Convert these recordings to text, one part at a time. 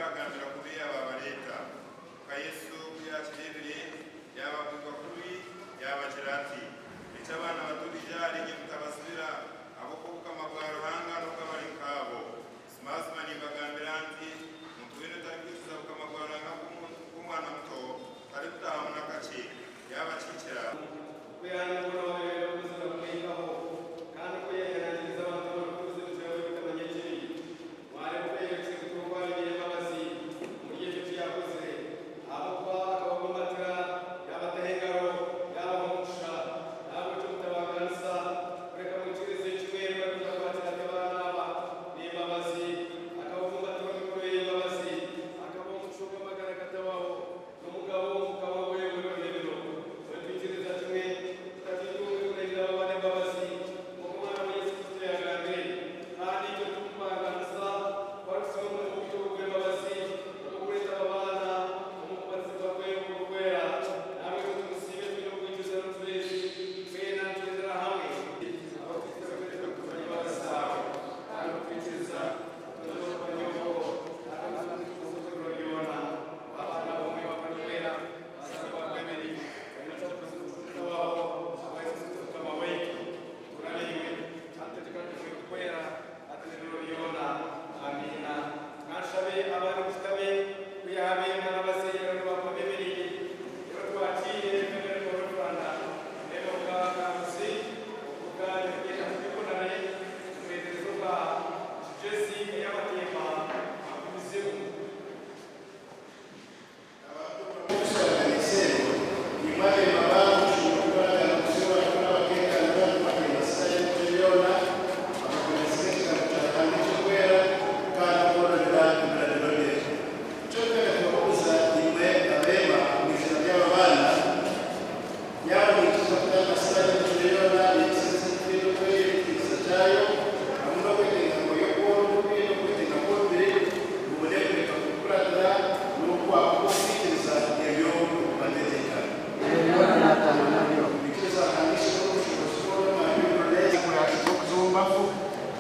Yaabagambira kubi abaabareeta. Kwonka Yesu ku yaakireebire, yaabagwirwa kubi, yaabagira ati, Murekye abaana bato baije ahariinye mutabazibira, ahabw'okuba obukama bwa Ruhanga n'obw'abari nk'abo. Buzimazima nimbagambira nti, Omuntu weena otarikwikiriza bukama bwa Ruhanga nk'omwana muto, taributaahamu n'akakye. Yaabakiikira. Ku yaanagura owabaire arikuzira kumwihikaho, kandi ku yaayehanangiriza abantu abarikutuuza emitima yaabo ebitamanya ekibi, mwareeba oku yayorekire butunu ku abainiire embabazi omuri ekyo eki yaakozire, ahabw'okuba akababumbatira, yaabataho engaro, yaabaha omugisha. N'ahabw'ekyo mutabangaanisa, kureka mwikiririze kimwe ku arikwija kwakira ati abaana aba n'embabazi, akababumbatira omu mikono ye y'embabazi, akabaha omugisha ogw'amagara agatahwaho. N'omugabo Mukama we w'ebiro n'ebiro. Twetwikiriza kimwe Tataitwe ow'omu iguru aine abaana embabazi, nk'oku Omwana we Yesu Kristo yaagambire. Kandi itwe titukubangaanisa ku arikusiima omurimo gwaitu ogu ogw'embabazi ogw'okureeta aba baana omu kubatizibwa kwe okurikwera. N'ahabw'ekyo tumusiime twine okwikiriza n'obucureezi, twena nitugyendera hamwe. Abarikutukiza kworeka ngu tumanya embabazi zaawe kandi n'okwikiriza tunoza okumanya okwo kandi tukutukuza ebiro byona.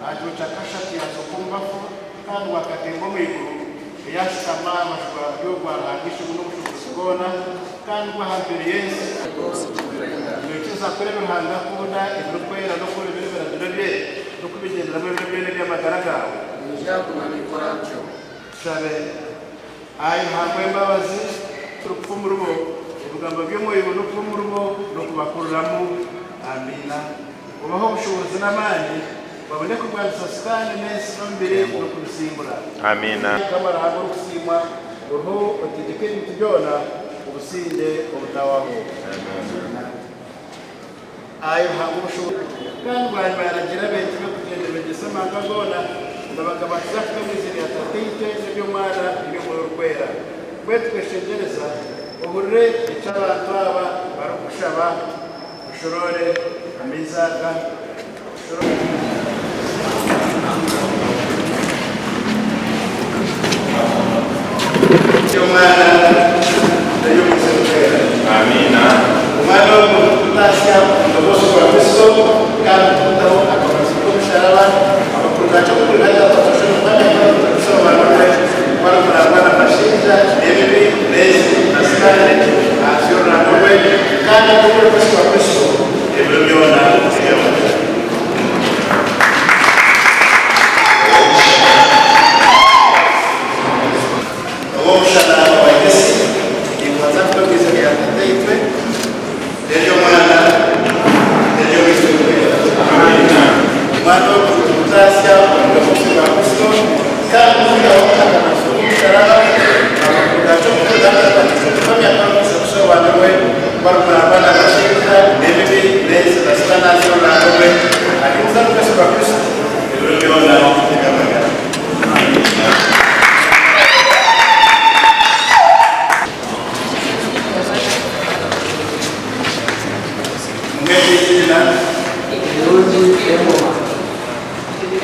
Agyokya kashatu yaazooka omu bafu, kandi bwakatemba omu iguru, yaashutama aha rubaju rwa buryo rwa Ruhanga Ishe-Omwe n'obushoboorozi bwona, kandi bwo aha mperu y'ensi. Noikiriza kukora ebi Ruhanga akunda, ebirikwera, n'okworobera ebiragiro bye, n'okubigyenderamu ebiro byona eby'amagara gaawe? Tushabe. Ai Ruhanga w'embabazi, turikufa omuribo, ebigambo by'Omwoyo n'okuba omuribo n'okubakuriramu. Amiina. Obahe obushoboorozi n'amaani, babone kurwanisa Sitaane n'ensi n'omubiri n'okubisimbura. Amiina. Mukama Ruhanga orikusiimwa, oriho otegyeka ebintu byona, obusingye obutahwaho. Amiina. Ai Ruhanga obushoboorozi. Kandi bwanyima yaaragiira abeegi be kugyenda beegyese amahanga goona, nibagabatiza kuta omu iziina rya Tataitwe n'ery'Omwana n'ery'Omwoyo Orikwera. Mbwenu tweshengyereza, ohurire eki abantu aba barikukushaba. Oshoroore amaizi aga. Ery'Omwana n'ery'Omwoyo Orikwera. Amiina. Omwana ogu nitumutaasya omu ruboozi rwa Kristo kandi nitumutaho akamanyiso k'omusharaba. Amakuru gaakyo g'okuruga ku arikurangwa na mashinja n'ebibi n'ensi na Sitaane ahansi y'orurango rwe kandi atunge orukusi rwa Kristo ebiro byona eby'amagara. Ow'omushana owa Yesu, nimbanza kuta omu iziina rya Tataitwe n'ery'Omwana n'ery'Omwoyo Orikwera. Omwana ogu nitumutaasya omu bugabe bwa Kristo kandi tumutaho akamanyiso k'omusharaba, amakuru gaakyo kuhamya ku arikwija kushobanurwe ku arikurangwa n'amashinja n'ebibi n'ensi na Sitaane ahansi y'orurango rwe, ahinduza n'okwezi kwa Kristo ebiro byona eby'amagara. Mumwete eiziina. Eirungi Kengoma.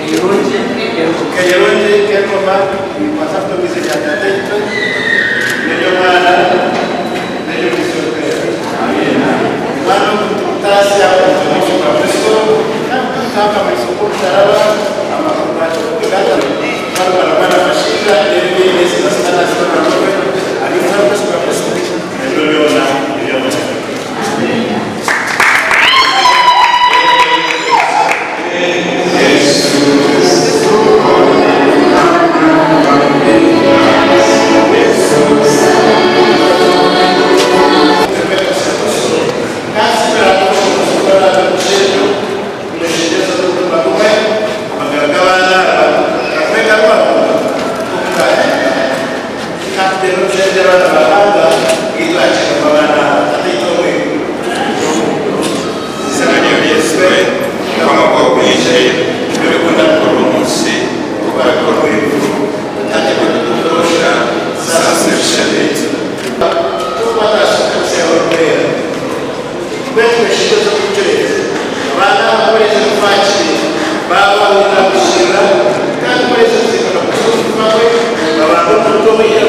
Eirungi Kengoma. Keirungi Kengoma, ninkubaasa kuta omu iziina rya Tataitwe, n'ery'Omwana, n'ery'Omwoyo Orikwera. Omwana ogu nitumutaasya omu maisho ga Kristo, kandi tumutaho akamanyiso k'omusharaba, amakuru gaakyo ku turi gata, Barumuna bana bashaija n'ebibi n'ensi na Sitaane. Mwije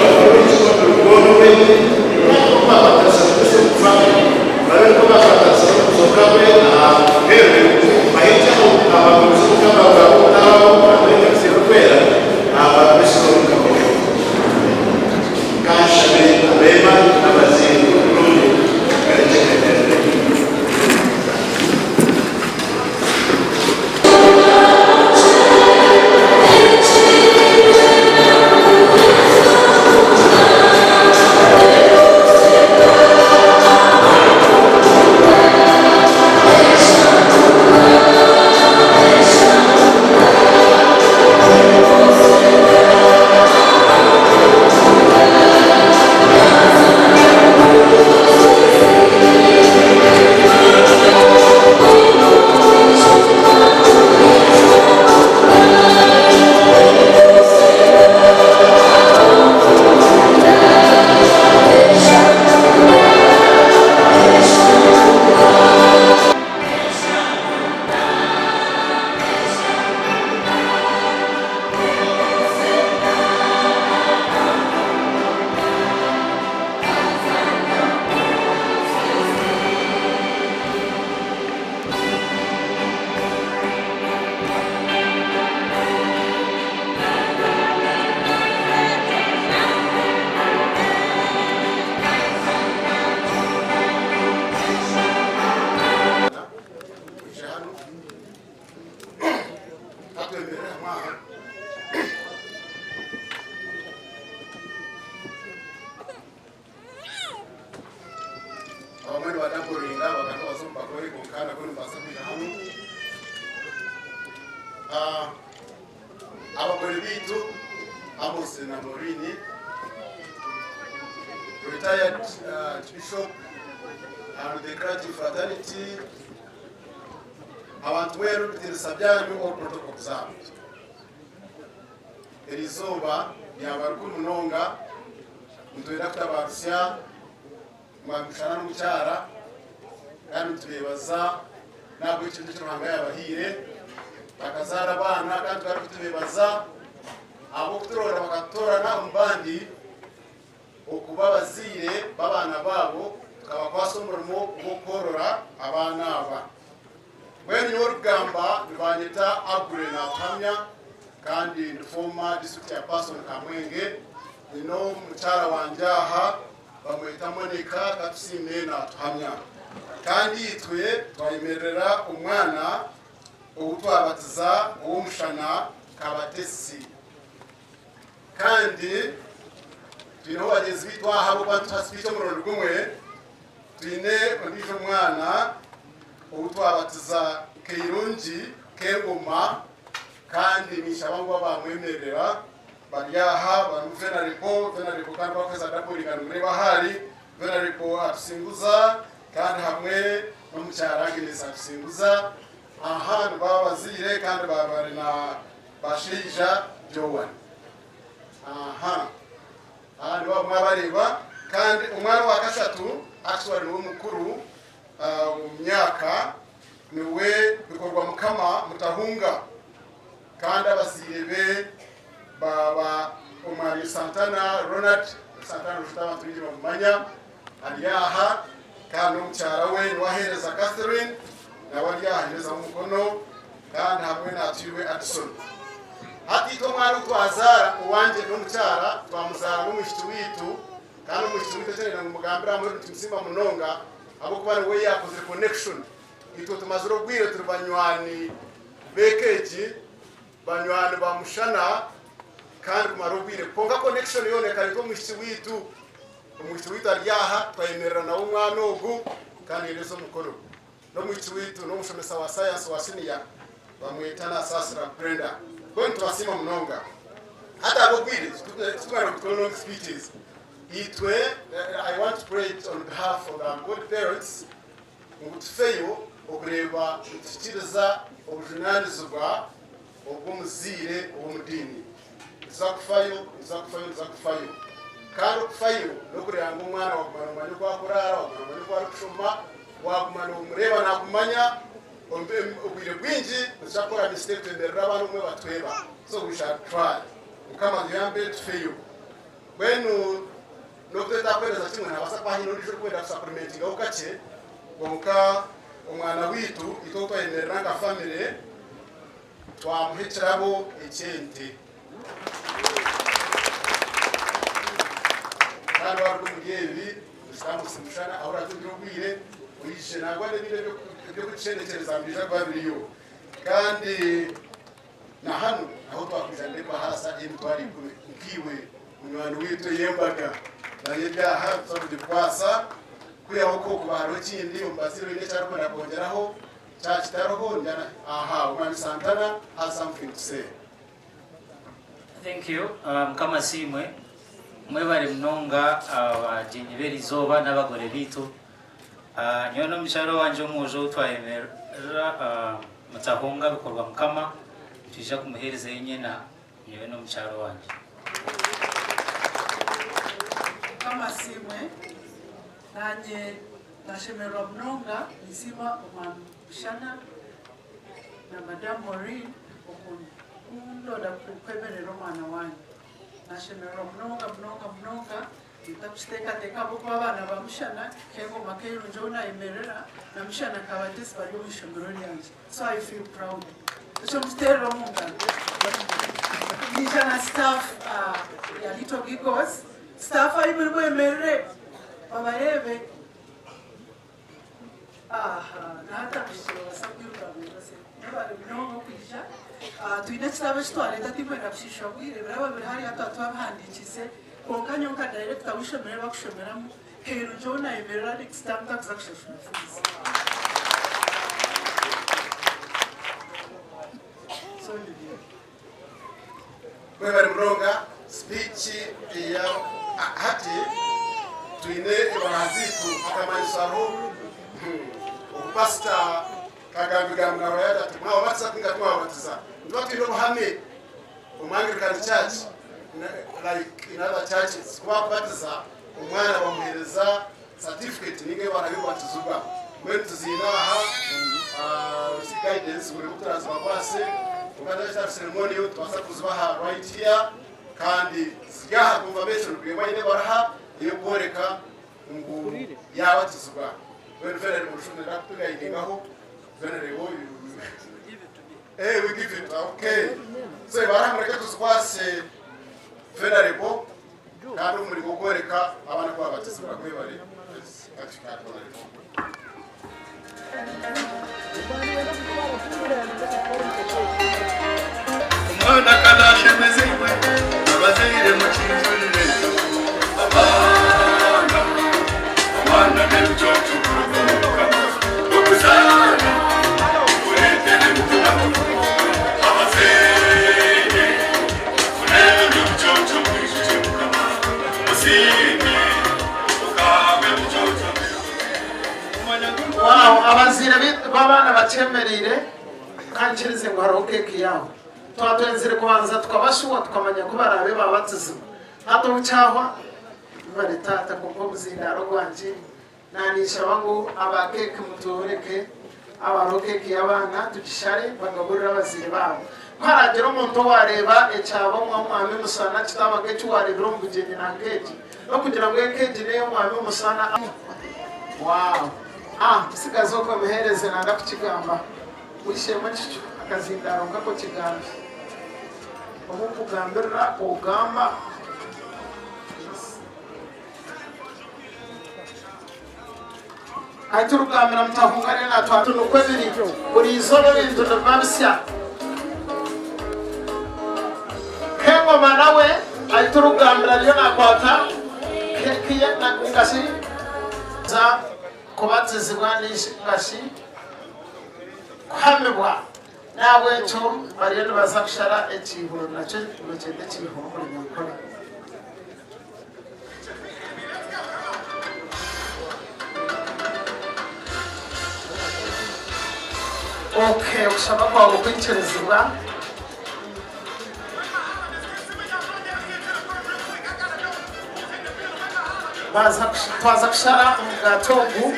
hanu katwemerere hamwe aha. Abamwe nibadaburinga bakaba baza omu bagore kwonka nabwo nimubaasa kwija hanu. Ah, abagore baitu Amos na Maureen retired Archbishop and the clergy fraternity abantu mwena ebitiinisa byanyu all protocol observed. Eri izooba ryaba rikuru munonga nitwenda kutabarutsya Mwami Mushana n'omukyara kandi nitubeebaza n'ahabw'ekintu eki Ruhanga yaabahaire bakazaara abaana kandi tugaruke tubeebaza ahabw'okuturonda bakatutoorana omu bandi okuba abazaire b'abaana baabo tukabakwasa omurimo gw'okworora abaana aba. Mbwenu nyowe orikugamba nibanyeta Aggrey Natuhamya kandi ndi former district chairperson Kamwenge. Nyine omukyara wangye aha bamweta Monica Katusiime Natuhamya. Kandi itwe twayemerera omwana ou twabatiza Owomushana Kabatesi. Kandi twineho bagyenzi baitu aha ahabw'okuba nituha speech omurundi gumwe, twine ondiijo mwana ou twabatiza Keirungi Kengoma kandi ninshaba ngu abamwemerera bari aha barimu Venerable, Venerable kandi wakuheza dabulinga nimureeba ahu ari, Venerable Atusinguza kandi hamwe n'omukyara Agnes Atusinguza aha nibo abazaire kandi baaba bari na Bashaija Joan. Aha. Aha nibo mwabareeba. Kandi omwana owa kashatu actually niwe mukuru omu myaka niwe Bikorwa Mukama Mutahunga. Kandi abazaire be baaba Omwami Santana Ronald, Santana Rujuta abantu baingi bamumanya, ari aha. Kandi n'omukyara we niwe aheereza Catherine, nawe ari aha aheerezaho omukono. Kandi hamwe na Atwirwe Addison. Hati itwe omwana ou twazaara, owangye n'omukyara, twamuzaara n'omwishiki waitu, kandi omwishiki waitu eki naija ngu mugambire aha muheru nitumusiima munonga ahabw'okuba niwe yaakozire connection. Itwe tumazire obwire turi banywani b'eka egi, banywani ba Mushana kandi kumara obwire. Kwonka connection yoona ekareetwa omwishiki waitu. Omwishiki waitu ari aha, twayemerera nawe omwana ogu kandi yaheereza omukono. N'omwishiki waitu n'omushomesa wa sayansi wa siniya bamweta Nasasira Brenda. Mbwenu nitubasiima munonga. Hati ahabw'obwire titukumara ngu tukore long speeches. Itwe I want to pray on behalf of our god parents ngu tufeyo okureeba nituhikiiriza obujunanizibwa obw'omuzaire ow'omu diini. Nituza kufayo, nituza kufayo, nituza kufayo. Kandi okufayo n'okureeba ngu omwana waguma noomanya oku akuraara, waguma noomanya oku arikushoma, waguma noomureeba naakumanya. Obwire bwingi nitukira kukora mistake twemerera abaana obumwe batweba. So we shall try. Mukama atuyambe tufeyo. Mbwenu n'obu tweta kuheereza kimwe nihabaasa kuba haine ondiijo orikwenda kusapulimentingaho kakye, kwonka omwana waitu itwe ou twayemerera nka famire twamuha ekirabo eky'ente. Kandi waaruga omuri ebi oshutame mushana ahu oraatungire obwire oije nangwa n'ebindi eby'okukyendekyereza nibiija kuba biriyo. Kandi Na hanu naho twakwija n'ebahaasa y'emitwaro ikumi nkaiwe munywani waitu ey'embaga nayo eri aha nituza kugikwasa kwihaho ku hokuba hariho ekindi omu bazaire oine eki arikwenda kwongyeraho kyaba kitariho aha omwami Santana has something to say. Thank you Mukama asiimwe mwebare munonga abagyenyi b'erizooba n'abagore baitu Nyowe n'omukyara owangye omwojo ou twayemerera Mutahunga bikorwa Mukama, nitwija kumuheereza enyena nyowe n'omukyara owangye. Mukama asiimwe, nanye nashemererwa munonga ninsiima omwami Bushana na Madam Maureen okundonda kwemerera omwana wanyu. Nashemererwa munonga munonga munonga. Ntakukiteekateeka ahabw'okuba abaana ba Mushana, Kengoma Keirungi ou naayemerera, na Mushana Kabatesi bari omu ishomero ryangye. So I feel proud. Ekyo mukiteerere omu ngaro. Naija na staff ya Little Giggles. Staff ahi muri mwemerere babareebe. Aha, nahati abaishiki nibabaasa kwiruka beebase. Mwebare munonga okwija. Twine ekitabo eki twareeta timbwenda kushiisha bwire, biraba biri hariya twaba twabihandiikiise. Kwonka nyowe nka dayirekita w'eishomero eri barikushomeramu, Keirungi ou naayemerera next term takuza kushashura fiizi. So nibyo. Mwebare munonga speech eya hati twine ebaraha zaitu akamanyiso hariho ogu pastor Kagambigambi nahura yagira ati mwababatiza ninga timwababatiza nituba twine obuhame omu Anglican church like in other churches ku bakubatiza omwana bamuhereza certificate ninga ebaraha y'okubatizibwa mbwenu tuziine aha guidance buri turazibakwase kwonka twakitari ceremonial nitubaasa kuzibaha right here kandi ziri aha confirmation buri omwe aine ebaraha ey'okworeka ngu yabatizibwa mbwenu venerable orushumira kutugaidingaho venerable Eh, we give it okay so ebaraha mureke tuzikwase venerable kandi omurimo ogworeka abaana ku babatizibwa mwebare. Omwana ka nashemezibwe abazaire mukinjurire abaana omwana n'ebiconco kuruga omu Mukama okuzaara kureetera emitima abazaire kureeba eby'obuconco mwijukye Mukama musiime okahabwa ebiconco Wow, abazaire b'abaana bakyemereire kankirize ngu hariho keeki yaabo. Twatwenzire kubanza tukabashuwa tukamanya ku baraabe baabatizibwa. Hati obu kyahwa, mwebare taata kwonka omuzindaaro gwangye naninshaba ngu aba keeki mutureke abariho keeki y'abaana tugishare bagaburire abazaire baabo. Ku haragira omuntu owareeba ekyaba omwa Mwami Musana kitaba nk'eki wareebire omu bugyenyi na nkeegi, n'okugira ngu eka egi n'ey'Omwami Musana. Wow! Ah, musigazi ogwo muheereze nanda kukigamba. Wishemu ekicu akazindaaro nkako kigambe. Obu nkugambirira ogamba. Yes. Ahi turikugambira mutahunga rero natwara nikwo biri buri izooba ebintu nibiba bisya. Kengoma nawe ahi turikugambira ariyo nakwata keeki ye ningashi za kubatizibwa ningashi kuhamibwa n'ahabw'ekyo bariyo nibaza kushara ekiihuro nakyo nibakyeta ekiihuro omuri Nyankore. Okay, okushaba kwawe kwikirizibwa. Twaza kushara omugaati ogu,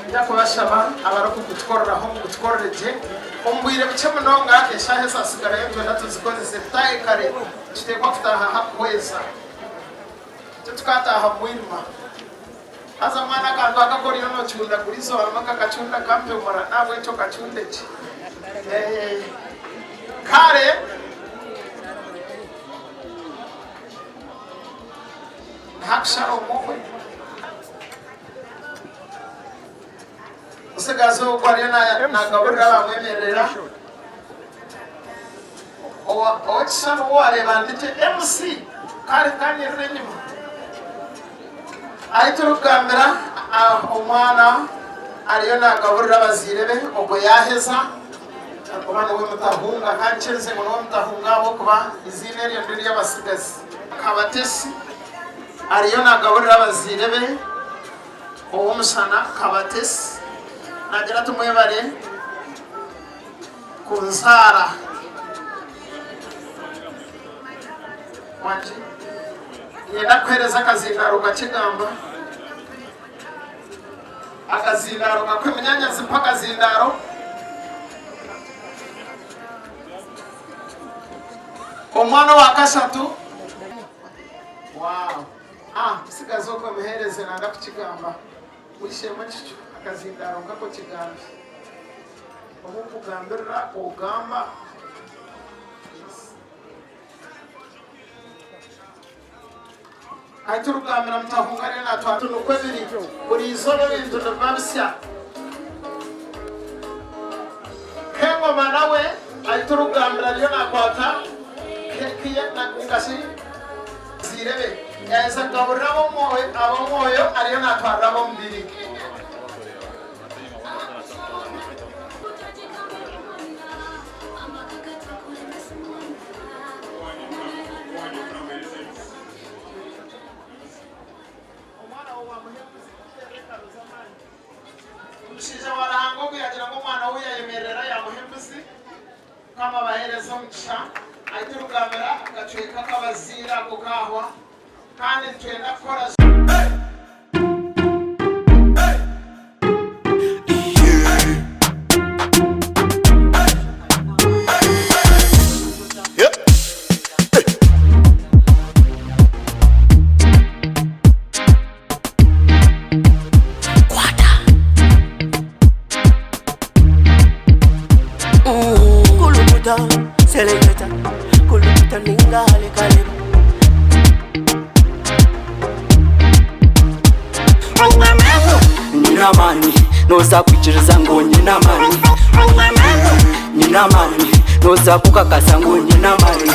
nja kubashaba abarikugutukoreraho mugutukorere gye omu bwire bukye munonga. Eshaaha ezasigarayo twena tuzikozese, tutaahe kare, nituteekwa kutaaha hakuhweza. Titukataaha mu mwirima. Haza mwana akantu aka aku oriyo noocunda kurizo harimu nk'akacunda kampemura n'ahabw'ekyo okacunde gye. Eh, Kare ntakushara omwoyo. Omutsigazi ogwo ariyo nagaburira bamwemerera. Ow'ekishushani ou waareeba ndigye MC kare kanyerera enyima. Ahi turikugambira omwana ariyo nagaburira abazaire be ogwo yaaheza ahakuba niwe mutahunga kandi nkirize ngu niwe mutahunga ahabw'okuba eiziina eryo niryo ry'abatsigazi. Kabatesi ariyo nagaburira abazaire be. Ow'omushana Kabatesi naagira ati, Mwebare kunzaara. Wangi, niinyenda kukuheereza akazindaaro kakigamba. Akazindaaro kakwe munyaanyazi mpa akazindaaro. Omwana owa kashatu. Wow. Ah, musigazi ogwo muheereze nanga kukigamba. Wishemu ekicu akazindaaro nkako kigambe. Obu nkugambirira ogamba. Yes. Ahi turikugambira mutahunga ariyo natwara nikwo biri buri izooba ebintu nibiba bisya. Kengoma nawe ahi turikugambira ariyo nakwata keeki ye ningashi Abazaire be yaaheza kugaburira ab'omwoyo ariyo naatwarira ab'omubiri. Omushaija wa Ruhanga ogu yaagira ngu omwana we yayemerera yaamuha embuzi. Mukama abahereze omugisha. Ahi turikugambira akacweka ak'abazaire ako kaahwa kandi nitwenda kukora. Kulukuta, seleketa, kulukuta ninga halekaleba. Nyina amani, noza kwikiriza ngu nyina amani. Nyina amani, noza kukakasa ngu nyina amani.